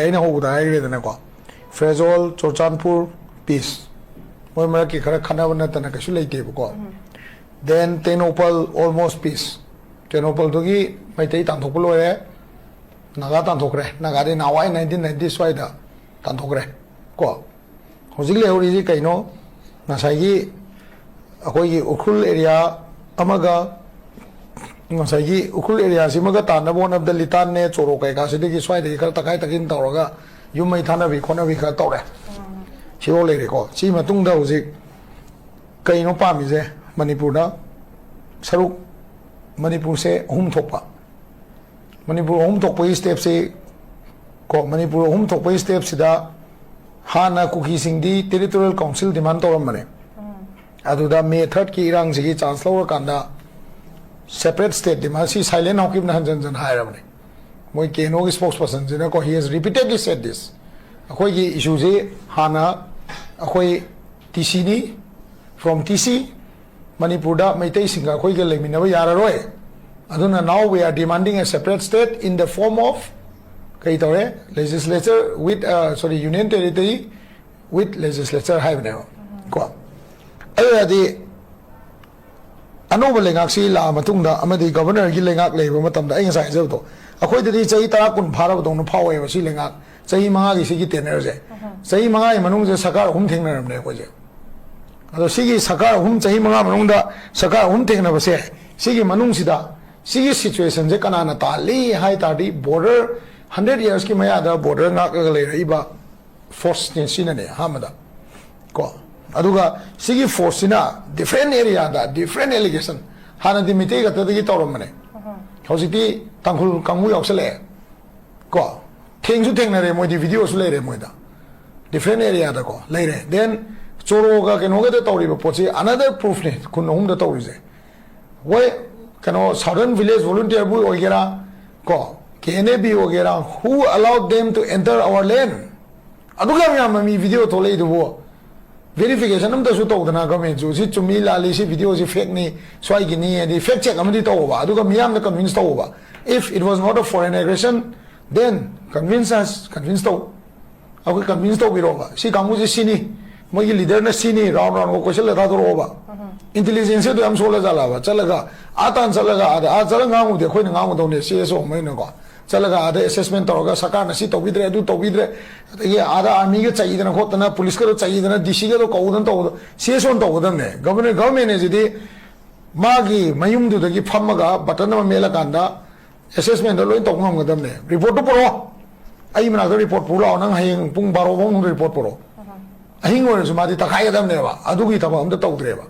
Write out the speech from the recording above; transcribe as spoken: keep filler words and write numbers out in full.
ꯑꯩꯅ ꯍꯧꯕꯗ ꯍꯥꯏꯈ꯭ꯔꯦꯗꯅꯀꯣ, ꯐꯦꯔꯖꯣꯜ, ꯆꯨꯔꯆꯥꯟꯄꯨꯔ, ꯄꯤꯁ꯫ ꯃꯣꯏ ꯃꯔꯛꯀꯤ ꯈꯔ ꯈꯠꯅꯕ ꯅꯠꯇꯅ ꯀꯩꯁꯨ ꯂꯩꯇꯦꯕꯀꯣ꯫ Then Tengnoupal, almost peace. ꯇꯦꯡꯅꯧꯄꯜꯗꯨꯒꯤ ꯃꯩꯇꯩ ꯇꯥꯟꯊꯣꯛꯄ ꯂꯣꯏꯔꯦ, ꯅꯥꯒꯥ ꯇꯥꯟꯊꯣꯛꯈ꯭ꯔꯦ꯫ ꯅꯥꯒꯥꯗꯤ ꯅꯍꯥꯟꯋꯥꯏ ꯅꯥꯏꯟꯇꯤꯟ ꯅꯥꯏꯟꯇꯤ ꯁ꯭ꯋꯥꯏꯗ ꯇꯥꯟꯊꯣꯛꯈ꯭ꯔꯦ ꯀꯣ꯫ ꯍꯧꯖꯤꯛ ꯂꯩꯍꯧꯔꯤꯁꯤ ꯀꯩꯅꯣ? ꯉꯁꯥꯏꯒꯤ ꯑꯩꯈꯣꯏꯒꯤ ꯎꯈ꯭ꯔꯨꯜ ꯑꯦꯔꯤꯌꯥ ꯑꯃꯒ, ꯉꯁꯥꯏꯒꯤ ꯎꯈ꯭ꯔꯨꯜ ꯑꯦꯔꯤꯌꯥꯁꯤꯃꯒ ꯇꯥꯟꯅꯕ ꯍꯣꯠꯅꯕꯗ ꯂꯤꯇꯥꯟꯅꯦ, ꯆꯣꯔꯣ ꯀꯩꯀꯥꯁꯤꯗꯒꯤ ꯁ꯭ꯋꯥꯏꯗꯒꯤ ꯈꯔ ꯇꯈꯥꯏ ꯇꯛꯁꯤꯟ ꯇꯧꯔꯒ ꯌꯨꯝ ꯃꯩ ꯊꯥꯅꯕꯤ ꯈꯣꯠꯅꯕꯤ ꯈꯔ ꯇꯧꯔꯦ꯫ ꯁꯤꯐꯥꯎ ꯂꯩꯔꯦꯀꯣ꯫ ꯁꯤ ꯃꯇꯨꯡꯗ ꯍꯧꯖꯤꯛ ꯀꯩꯅꯣ ꯄꯥꯝꯃꯤꯁꯦ? ꯃꯅꯤꯄꯨꯔꯗ ꯁꯔꯨꯛ, ꯃꯅꯤꯄꯨꯔꯁꯦ ꯑꯍꯨꯝ ꯊꯣꯛꯄ꯫ ꯃꯅꯤꯄꯨꯔ ꯑꯍꯨꯝ ꯊꯣꯛꯄꯒꯤ ꯁ꯭ꯇꯦꯞꯁꯤ ꯀꯣ, ꯃꯅꯤꯄꯨꯔ ꯑꯍꯨꯝ ꯊꯣꯛꯄꯒꯤ ꯁ꯭ꯇꯦꯞꯁꯤꯗ ꯍꯥꯟꯅ ꯀꯨꯀꯤꯁꯤꯡꯗꯤ ꯇꯦꯔꯤꯇꯣꯔꯤꯌꯦꯜ ꯀꯥꯎꯟꯁꯤꯜ ꯗꯤꯃꯥꯟ ꯇꯧꯔꯝꯕꯅꯦ꯫ ꯑꯗꯨꯗ ꯃꯦ ꯊꯥꯔꯠꯀꯤ ꯏꯔꯥꯡꯁꯤꯒꯤ ꯆꯥꯟꯁ ꯂꯧꯔꯀꯥꯟꯗ ꯁꯦꯄꯔꯦꯠ ꯁ꯭ꯇꯦꯠ ꯗꯤꯃꯥꯟ, ꯁꯤ ꯁꯥꯏꯂꯦꯟ ꯍꯥꯎꯀꯤꯞꯅ ꯍꯟꯖꯟ ꯍꯟꯖꯟ ꯍꯥꯏꯔꯕꯅꯦ꯫ ꯃꯣꯏ ꯀꯦ ꯑꯦꯟ ꯑꯣꯒꯤ ꯁ꯭ꯄꯣꯛꯁ ꯄꯔꯁꯟꯁꯤꯅꯀꯣ, he has repeatedly said this꯫ ꯑꯩꯈꯣꯏꯒꯤ ꯏꯁꯨꯁꯤ ꯍꯥꯟꯅ ꯑꯩꯈꯣꯏ ꯇꯤ ꯁꯤꯅꯤ, from ꯇꯤ ꯁꯤ, ꯃꯅꯤꯄꯨꯔꯗ ꯃꯩꯇꯩꯁꯤꯡꯒ ꯑꯩꯈꯣꯏꯒ ꯂꯩꯃꯤꯟꯅꯕ ꯌꯥꯔꯔꯣꯏ꯫ ꯑꯗꯨꯅ now we are demanding a separate state in the form of, ꯀꯩ ꯇꯧꯔꯦ, legislature with, uh, sorry, union territory with legislature ꯍꯥꯏꯕꯅꯦꯕ ꯀꯣ꯫ ꯑꯗꯨ ꯑꯣꯏꯔꯗꯤ ꯑꯅꯧꯕ ꯂꯩꯉꯥꯛꯁꯤ ꯂꯥꯛꯑ ꯃꯇꯨꯡꯗ ꯑꯃꯗꯤ ꯒꯕꯔꯅꯔꯒꯤ ꯂꯩꯉꯥꯛ ꯂꯩꯕ ꯃꯇꯝꯗ, ꯑꯩ ꯉꯁꯥꯏ ꯍꯥꯏꯖꯕꯗꯣ, ꯑꯩꯈꯣꯏꯗꯗꯤ ꯆꯍꯤ ꯇꯔꯥ ꯀꯨꯟ ꯐꯥꯔꯕꯗꯧꯅ ꯐꯥꯎꯋꯦꯕ ꯁꯤ ꯂꯩꯉꯥꯛ ꯆꯍꯤ ꯃꯉꯥꯒꯤ ꯁꯤꯒꯤ ꯇꯦꯅꯔꯁꯦ꯫ ꯆꯍꯤ ꯃꯉꯥꯒꯤ ꯃꯅꯨꯡꯁꯤꯗ ꯁꯔꯀꯥꯔ ꯑꯍꯨꯝ ꯊꯦꯡꯅꯔꯝꯅꯦ ꯑꯩꯈꯣꯏꯁꯦ꯫ ꯑꯗꯣ ꯁꯤꯒꯤ ꯁꯔꯀꯥꯔ ꯑꯍꯨꯝ, ꯆꯍꯤ ꯃꯉꯥ ꯃꯅꯨꯡꯗ ꯁꯔꯀꯥꯔ ꯑꯍꯨꯝ ꯊꯦꯡꯅꯕꯁꯦ, ꯁꯤꯒꯤ ꯃꯅꯨꯡꯁꯤꯗ ꯁꯤꯒꯤ ꯁꯤꯆꯨꯋꯦꯁꯟꯁꯦ ꯀꯅꯥꯅ ꯇꯥꯍꯜꯂꯤ ꯍꯥꯏ ꯇꯥꯔꯗꯤ, ꯕꯣꯔꯗꯔ, ꯍꯟꯗ꯭ꯔꯦꯠ ꯌꯔꯁꯀꯤ ꯃꯌꯥꯗ ꯕꯣꯔꯗꯔ ꯉꯥꯛꯂꯒ ꯂꯩꯔꯛꯏꯕ ꯐꯣꯔꯁꯅꯦ ꯁꯤꯅꯅꯦ ꯑꯍꯥꯟꯕꯗ ꯀꯣ꯫ ꯑꯗꯨꯒ ꯁꯤꯒꯤ ꯐꯣꯔꯁꯁꯤꯅ ꯗꯤꯐ꯭ꯔꯦꯟ ꯑꯦꯔꯤꯌꯥꯗ ꯗꯤꯐ꯭ꯔꯦꯟ ꯑꯦꯂꯤꯒꯦꯁꯟ, ꯍꯥꯟꯅꯗꯤ ꯃꯩꯇꯩ ꯈꯛꯇꯗꯒꯤ ꯇꯧꯔꯝꯕꯅꯦ, ꯍꯧꯖꯤꯛꯇꯤ ꯇꯥꯡꯈꯨꯜ ꯀꯥꯡꯕꯨ ꯌꯥꯎꯁꯜꯂꯛꯑꯦ ꯀꯣ꯫ ꯊꯦꯡꯁꯨ ꯊꯦꯡꯅꯔꯦ, ꯃꯣꯏꯗꯤ ꯚꯤꯗꯤꯑꯣꯁꯨ ꯂꯩꯔꯦ ꯃꯣꯏꯗ, ꯗꯤꯐ꯭ꯔꯦꯟ ꯑꯦꯔꯤꯌꯥꯗꯀꯣ ꯂꯩꯔꯦ꯫ ꯗꯦꯟ ꯆꯣꯔꯣꯒ ꯀꯩꯅꯣꯒꯗ ꯇꯧꯔꯤꯕ ꯄꯣꯠꯁꯤ another proofꯅꯦ ꯈꯨꯟ ꯑꯍꯨꯝꯗ ꯇꯧꯔꯤꯁꯦ꯫ ꯍꯣꯏ, ꯀꯩꯅꯣ, Southern Village Volunteerꯕꯨ ꯑꯣꯏꯒꯦꯔꯥ ꯀꯣ, ꯀꯦ ꯑꯦꯟ ꯑꯦ ꯕꯤ ꯑꯣꯏꯒꯦꯔꯥ, who allowed them to enter our land? ꯑꯗꯨꯛ ꯌꯥꯝ ꯌꯥꯝꯕ ꯃꯤ ꯚꯤꯗꯤꯑꯣ ꯊꯣꯛꯂꯛꯏꯗꯨꯕꯨ ꯚꯦꯔꯤꯐꯤꯀꯦꯁꯟ ꯑꯝꯇꯁꯨ ꯇꯧꯗꯅ, ꯒꯚꯔꯟꯃꯦꯟꯠꯁꯨ ꯁꯤ ꯆꯨꯝꯃꯤ ꯂꯥꯜꯂꯤ, ꯁꯤ ꯚꯤꯗꯤꯑꯣꯁꯤ ꯐꯦꯛꯅꯤ, ꯁ꯭ꯋꯥꯏꯒꯤꯅꯤ ꯍꯥꯏꯗꯤ ꯐꯦꯛ ꯆꯦꯛ ꯑꯃꯗꯤ ꯇꯧꯑꯣꯕ, ꯑꯗꯨꯒ ꯃꯤꯌꯥꯝꯗ convince ꯇꯧꯑꯣꯕ꯫ If it was not a foreign aggression, Then convince us, convince ꯇꯧ꯫ ꯑꯩꯈꯣꯏ convince ꯇꯧꯕꯤꯔꯣꯕ, ꯁꯤ ꯀꯥꯡꯕꯨꯁꯦ ꯁꯤꯅꯤ, ꯃꯣꯏꯒꯤ leaderꯅ ꯁꯤꯅꯤ, round roundꯒ ꯀꯣꯏꯁꯜꯂ ꯊꯥꯗꯣꯔꯛꯑꯣꯕ꯫ Intelligence ꯑꯗꯨ ꯌꯥꯝ ꯁꯣꯜꯂ ꯖꯥꯠꯂꯕ? ꯆꯠꯂꯒ, ꯑꯥ ꯇꯥꯟ ꯆꯠꯂꯒ, ꯑꯥꯗ, ꯑꯥ ꯆꯠꯂꯒ ꯉꯥꯡꯉꯨꯕꯗꯤ ꯑꯩꯈꯣꯏꯅ ꯉꯥꯡꯉꯨꯗꯧꯅꯦ, ꯁꯤ ꯑꯦꯁ ꯑꯣ ꯑꯃꯅꯀꯣ꯫ ꯆꯠꯂꯒ ꯑꯥꯗ assessment ꯇꯧꯔꯒ, ꯁꯔꯀꯥꯔꯅ ꯁꯤ ꯇꯧꯕꯤꯗ꯭ꯔꯦ, ꯑꯗꯨ ꯇꯧꯕꯤꯗ꯭ꯔꯦ, ꯑꯗꯒꯤ ꯑꯥꯗ armyꯒ ꯆꯩꯗꯅ ꯈꯣꯠꯇꯅ, policeꯀꯗꯣ ꯆꯩꯗꯅ, DCꯒꯗꯣ ꯀꯧꯗꯅ ꯇꯧꯕꯗꯣ, ꯁꯤ ꯑꯦꯁ ꯑꯣꯅ ꯇꯧꯒꯗꯕꯅꯦ꯫ Government, government ꯑꯁꯤꯗꯤ ꯃꯥꯒꯤ ꯃꯌꯨꯝꯗꯨꯗꯒꯤ ꯐꯝꯃꯒ button ꯑꯃ ꯃꯦꯠꯂꯀꯥꯟꯗ assessmentꯗꯣ ꯂꯣꯏ ꯇꯧꯕ ꯉꯝꯒꯗꯕꯅꯦ꯫ Reportꯇꯨ ꯄꯨꯔꯛꯑꯣ, ꯑꯩ ꯃꯅꯥꯛꯇ report ꯄꯨꯔ ꯂꯥꯛꯑꯣ, ꯅꯪ ꯍꯌꯦꯡ ꯄꯨꯡ ꯕꯥꯔꯣ ꯐꯥꯎ ꯃꯅꯨꯡꯗ report ꯄꯨꯔꯛꯑꯣ꯫ ꯑꯍꯤꯡ ꯑꯣꯏꯔꯁꯨ ꯃꯥꯗꯤ ꯇꯛꯈꯥꯏꯒꯗꯕꯅꯦꯕ, ꯑꯗꯨꯒꯤ ꯊꯕꯛ ꯑꯝꯇ ꯇꯧꯗ꯭ꯔꯦꯕ꯫